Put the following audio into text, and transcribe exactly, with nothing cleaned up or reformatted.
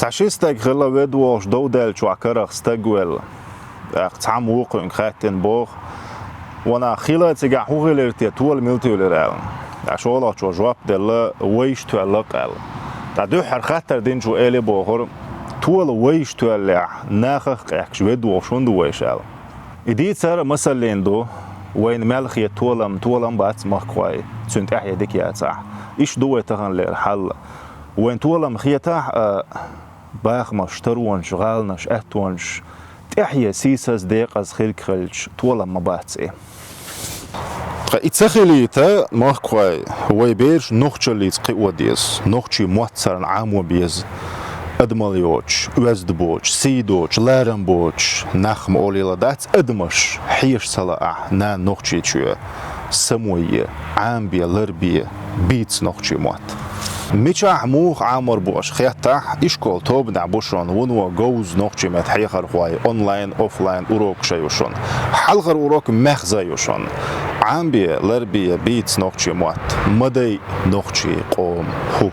Ткъа ши стаг хилла ведда волуш дов даьллачохь карах стаг велла. ТӀаккха цхьамма вукхуьнга хаьттина боху: «Ванах, хила цигахь хӀун хилира те, тола мила туьйлира?» — аьлла. ТӀаккха шолгӀачо жоп делла: «Вайша тоьлла-кх», — аьлла. ТӀаккха дуьххьара хаттар динчо элира бохура: «Тола вайша тоьллехь, нахах а къехкаш ведда волуш хӀунда ву вайша?» — аьлла. И дийцар масаллина ду: вайна мел хета толам, толам бац, махкахой, цуьнан тӀаьхье дика яцахь. Иштта ду вай таханлера хьал. Вайна толам хетахь а, бахамаш, таронаш, гӀаланаш, аьттонаш тӀаьхье сийсаз, декъаза хилла хилча, толам ма бац и. Ткъа и ца хилийта, махкахой, вай бераш нохчаллица кхио деза, нохчийн мотт царна Ӏамо беза. Адамалла йоцуш, оьзда боцуш, сий доцуш, ларам боцуш нах ма олийла дац адамаш, хьеша ца лаахь, нана нохчийчоь, само е, Ӏамабе, ларбе, бийца нохчийн мотт. Мичахь муха Ӏамор бу аша хеттахь, ишколан тобанехь бу шуна вуно говза нохчийн меттан хьехархой, онлайн, офлайн урокаш а ю шуна. Хьалхара урок маьхза ю шуна. Ӏамабе, ларбе, бийца нохчийн мотт, ма дайа нохчийн къоман хӀу.